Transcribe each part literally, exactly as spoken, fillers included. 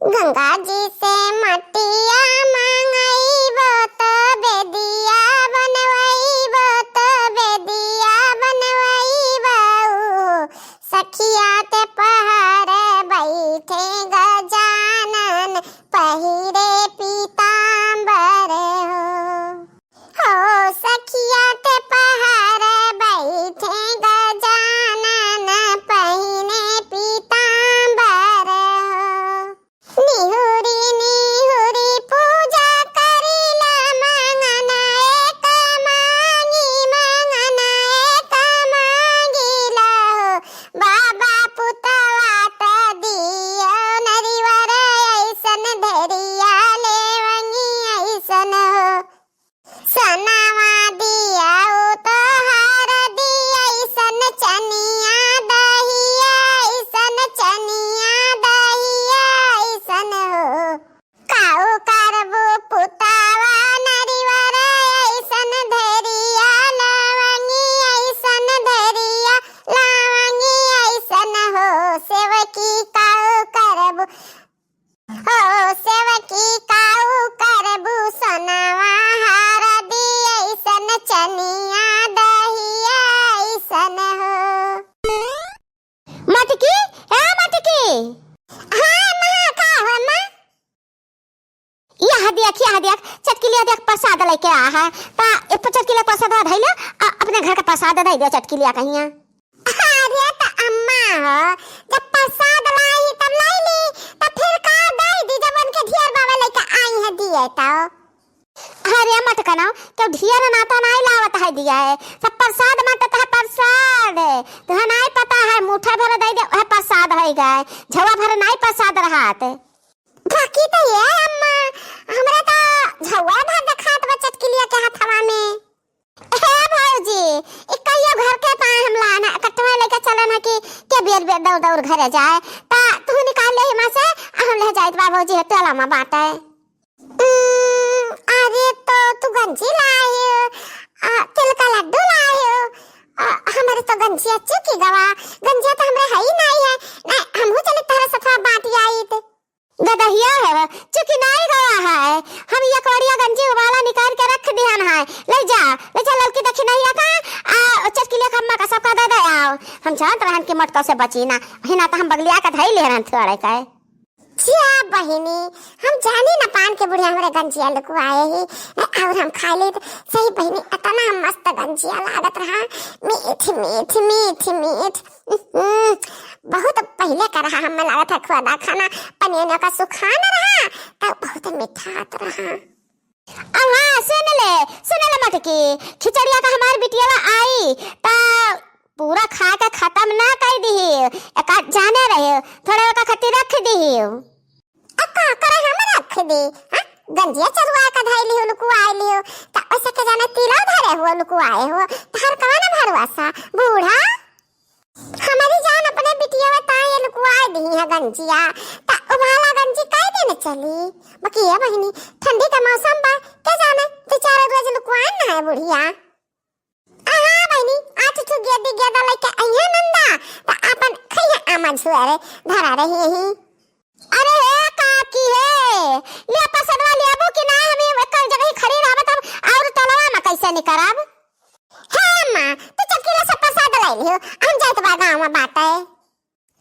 गंगा जी से मटिया मंगइबो तो बेदिया बनवइबो, तो बेदिया बनवइबो। सखिया ते पहर बैठे गजानन पहिरे पीताम्बर हो। हो सखिया ते पहर बैठे गजानन पहिने पीताम्बर हो। निहुरी निहुरी पूजा करिला मंगन एक मांगी, मंगन एक मांगिला हो। बाबा पुतवा त दियो नरिवर ऐसन धरिया लेवंगी ऐसन हो। सनवा दिया ओ तोहार दिया, ऐसन चनिया दहिया, ऐसन चनिया दहिया, ऐसन हो। काऊ करबू पुतावा नरिवर, ऐसन धरिया लवंगी, ऐसन धरिया लवंगी, ऐसन हो। सेवकी काऊ करबू ओ सेवकी काऊ करबू, सोनवा हार दी ऐसन, चनिया दहिया ऐसन हो। मटकी, ए मटकी। हाँ माँ, का हो माँ? यह देख, यह देख, चटकिलिया देख, प्रसाद लेके आ है। ता ए प-, चटकिलिया प्रसाद धइले, आ, अपने घर का प्रसाद दे दे चटकिलिया कहिया। अरे त अम्मा हो, जब प्रसाद लाई तब लाई ली, तब फिर का दे दी जब उनके ढियर बाबा लेके आई है दिए तो। अरे मटकनो, क्यों ढियर ना तो नाई लावत है दिया है, सब प्रसाद बांटत है प्रसाद। तुहे नाई पता है, मुट्ठा भर दे दे, वह प्रसाद है गए, झवा भर नाई प्रसाद रहत। बाकी तो ये अम्मा, हमरा तो झवा भर देखात बा चटकिलिया के हथवा में। हे भौजी, ई कहियो घर के पाए हम लाना, कटवा लेके चलन है कि के बेर बेर दौड़ दौड़ घरे जाए। ता तू निकाल ले हिमा से, आ हम ले जाइत बा भौजी, हे टोला में बाटे। उम्म, अरे तो तू गंजी लाए हो, आ, तिल का लड्डू लाए हो, आ, हमरे तो गंजिया चुकी गवा, गंजिया तो हमरे है ही नहीं है, नहीं, हमहू चले तहरे सथवा बाटी आइत। गदहिया है, चुकी नाई गवा है। हम ये कवड़िया गंजी उबाला निकाल के रख दिहन है। ले जा, ले जा ललकी दखिनहिया का, आ, चटकिलिया का अम्मा का सबका दे दे आओ। हम जानत रहन कि मटका से बची ना, हिना तो हम बगलिया का धई ले रहन थोड़े का। जिया बहिनी, हम जानी ना पान के बुढ़िया हमरे गंजिया लुकवाए ही, और हम खा लेत। सही बहिनी, इतना मस्त गंजिया लागत रहा, मीठ, मीठ, मीठ, मीठ। उहुं, बहुत पहिले का रहा, हमें लागत है खुआदा खाना, पनियनिया का सुखान रहा, तब बहुत मिठात रहा। अब हाँ, सुन ले, सुन ले मटकी, खिचड़िया का हमार बिटियावा आई, ता पूरा खा के खत्म ना कर दिही, एका जाने रहे, थोड़ा ओका खातिर रख दिही। आ का करे हम रख दी, हाँ? गंजिया चरुआ का धई लिहो, लुकुआ लिहो, ता ओसे के जाने तिला धरे हुआ लुकुआए हुआ, तार कवा ना भरवासा, बूढ़ा? हमारी जान अपने बिटिया ताई लुकुआ दी है गंजिया, ता उबाला गंजी कई दिन चली? बाकी ये बहिनी, ठंडी का मौसम बा, के जाने, दो चार रोज लुकुआ ना है बुढ़िया। आ हाँ बहिनी, आठ ठो गेदी गेदा लेके अइहे नंदा, ता अपन खइहे आमा झुआरे धरा रही ही। अरे हे काकी हे, ले पसंदवा लेबू कि ना? हम एक जगह ही खड़ी रहबे, तब और तलवा में कैसे निकरब? हे अम्मा, तू चटकीला से प्रसाद ले लियो, हम जात बा गाँव में बाटे।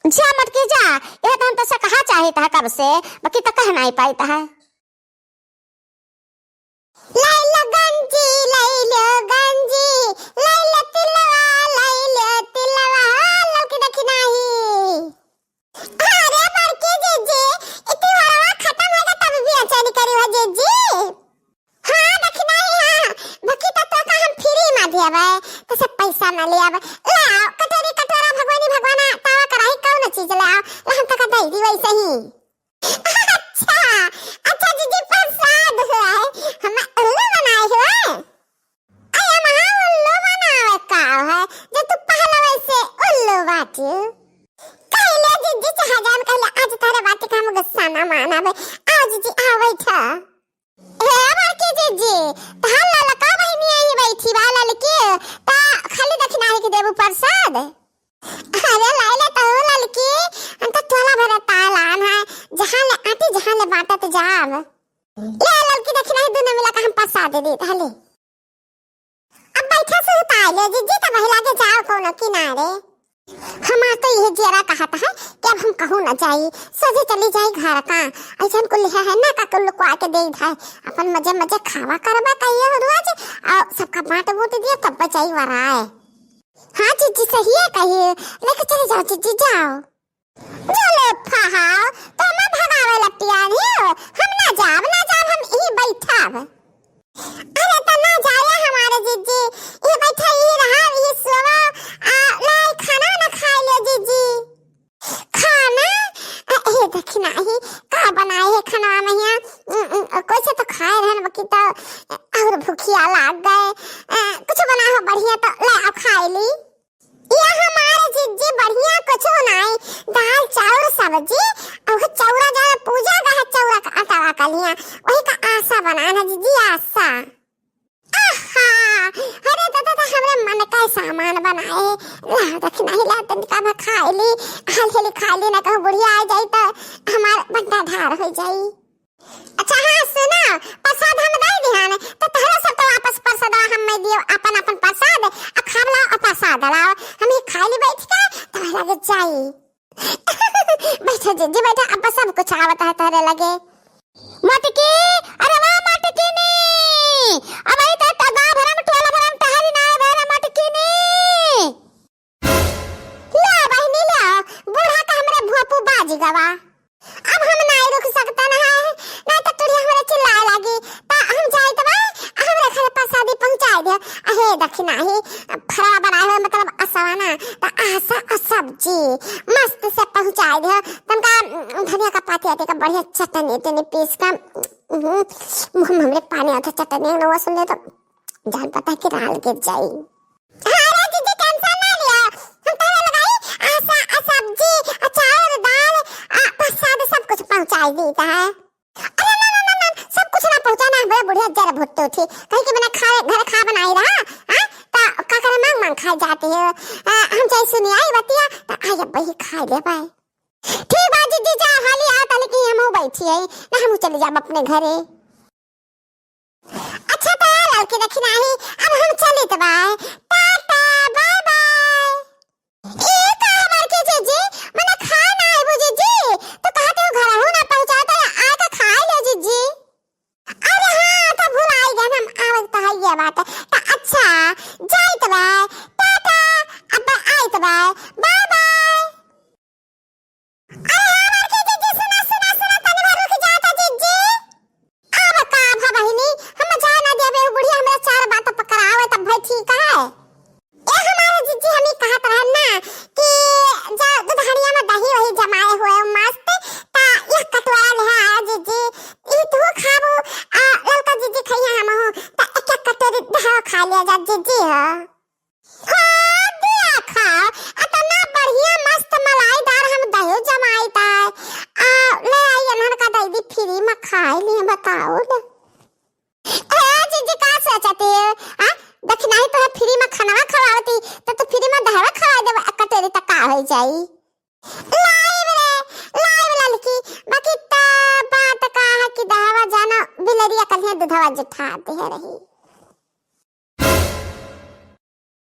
जा मटकी जा, यह तो हम तो से कहा चाहित है कब से, बाकी तो कह नहीं पाइत है। लैलो गंजी, लैलो गंजी, लैलो तिलवा, लैलो तिलवा, लौकी देखी नाही। अरे बड़की जीजी, ई तिवरवा खत्म होगा तब भी अच्छा निकरी हो जीजी। हाँ, देखी नाही, हाँ, बाकी तो तोका हम free में देबे, तो से पैसा ना लेबे। ले आओ, कटोरी, कटोरा, भगवानी, भगवाना, तावा, कराही, कौन चीज ले आओ, ले हम तोका दे दी वैसे ही। अच्छा, अच्छा जीजी, प्रसाद हुआ है, हम उल्लू बनाए हुए। अरे माँ, उल्लू बनावे का है, जो तू पहलवे से उल्लू बाटी? कहले जीजी, चाहे जान कहले, आज तारे बात का हम गुस्सा ना मानबे। आओ जीजी, आओ बैठा। हे बड़की जीजी, तहार ललका बहिनी यही बैठी बा, ललकी, ता खाली दखिना ही के देबू प्रसाद? अरे लाइ ले तू ललकी, हम तो टोला भरे तालान है, जहाँ ले आटी जहाँ ले बाटत जाब। ले ललकी, देखी नहीं दुनो मिला के हम परसाद दे दी, हले। अब बैठा सुताइ ले जिज्जी, तब वही लागे जाओ कोनो किनारे। हमार तो यह जियरा कहत है कि अब हम कहूँ न जाई, सोझे चली जाई घर का। ऐसन कुल है, है ना का कुल लुकवा के दे है, अपन मजे मजे खावा करबा कहिए हो रोज, और सबका बांट बूट दिया तब बचाई वराए। हाँ जिज्जी सही है कहिए, लेके चले जाओ जिज्जी जाओ। जो ले फहाओ, तो मैं भगावे लपियानी हो, हम ना जाब, ना जाब, हम यहीं बैठब। अरे तो ना जाया हमारे जिज्जी, यहीं बैठा, यहीं रहा, यहीं सोवा, आ, लाई खाना ना खाए ले जिज्जी। खाना? अ, हे देखी नाही, का बनाए है खाना में हिया? उम, उम, कैसे तो खाए रहन, बाकी तो, अ, और भूखिया लाग गए। अ, कुछ बना हो बढ़िया तो ले आओ खाए ली। या हमारे जिज्जी बढ़िया कुछ नाई, दाल चाउर सब्जी, और चौरा जरा पूजा गा है, चौरा का आटा का लिया, वही का आसा बनाना जिज्जी, आसा। आहा, अरे दादा, तो हमरे मन का सामान बनाए, ला देखी नहीं ला तनिका भर खाए ली, हाल हेली खाए ली, ना कहूँ बुढ़िया आ जाई तो हमार बंटा ढार हो जाई। अच्छा हाँ सुना, प्रसाद हम दे दिहान, तो तहरा सब तो वापस प्रसाद हम में दियो, अपन अपन प्रसाद, आ खाब लाओ, आ प्रसाद लाओ, हम ही खाई ली बैठ के, तो लगे जाई। बैठा जिज्जी बैठा, अब सब कुछ आवत है तहरे लगे। मटकी, अरे वाह मटकी नी, अब आई तो, तो गाँव भरम टोला भरम टहरी ना आए भरे मटकी नी। ला बहिनी ला, बूढ़ा का हमरे भोपू बाज गवा। अब हम नाई रुक सकता ना है, नाई तो टुड़िया हमरे चिल्लाए लागी। ता हम जाइत बा, हमरे घर प्रसादी पहुँचाए दे। अहे दखिना ही, फरवा बनाए हुए मतलब असवा ना, ता आसा और सब्जी मस्त से पहुँचाए दे। तनका, उम, धनिया का पाती आती का बढ़िया चटनी, टनी पीस का, उम, मुँह में हमरे पानी आता चटनी, नवा सुन ले तो जान पता कि राल गिर जाई। हाँ रे जिज्जी, tension ना लिया, हम तोहरे लगाई आसा, आ सब्जी, आ चाउर, दाल, आ प्रसाद सब कुछ पहुँचाई दीत है। अरे ना, ना, ना, ना, सब कुछ ना पहुँचा ना, हमरे बुढ़िया जर भुट्टो थी, कहीं के बिना खाए, घर खा बनाई रहा, हाँ? ता का करे मांग मांग खाए जाती है, आ, हम चाहे सुनी आई बतिया, ता आई अब वही खा ले पाए। ठीक बा जिज्जी, जा हाली आ, ताले कि हम बैठी है, ना हम चली जाब अपने घरे। अच्छा तो लड़की देखी नाही, अब हम चलित बाय। Tata, bye bye। ए का हमार के जीजी, मने खाए ना आइबू जीजी, तो कहते हो घर हूँ ना पहुँचा, तो आके खाए ले जीजी। अरे हाँ, तो भुलाई गए हम, आवत तो है ये बात। तो अच्छा, जाइत बाय। टाटा, अब आइत बाय। Bye bye। अरे हाँ, बड़की जिज्जी, सुना, सुना, सुना, तनी भर रुक जा तो जिज्जी। अब का भा बहिनी, हम जाए ना देबे, उ बुढ़िया हमरा चार बात पकड़ावे, तब भाई ठीक है। ए हमारे जिज्जी, हम ई कहत रहन ना कि जा दुधनिया में दही वही जमाए हुए मस्त, ता एक कटोरा ले आया जिज्जी, ई तू खाबू, आ ललका जिज्जी खइया हमहू, ता एक एक कटोरी दही खा लिया जा जिज्जी हो। हाँ, दिया खाओ, अतना बढ़िया मस्त मलाईदार हम दही जमाई ताई। आ, ले आई, इन्हन का दे दी, free में खाए लिए, बताओ ना। ए, जीजी, का सोचती है? हाँ? देख, नहीं तो free में खाना खवावती, तो तू free में दहवा खवा देबे, कटेरी तक का हो जाई? लाइव रे, लाइव ललकी, बाकी त बात का है कि दहवा जाना बिलरिया कल्हे दुधवा जुठा दे रही।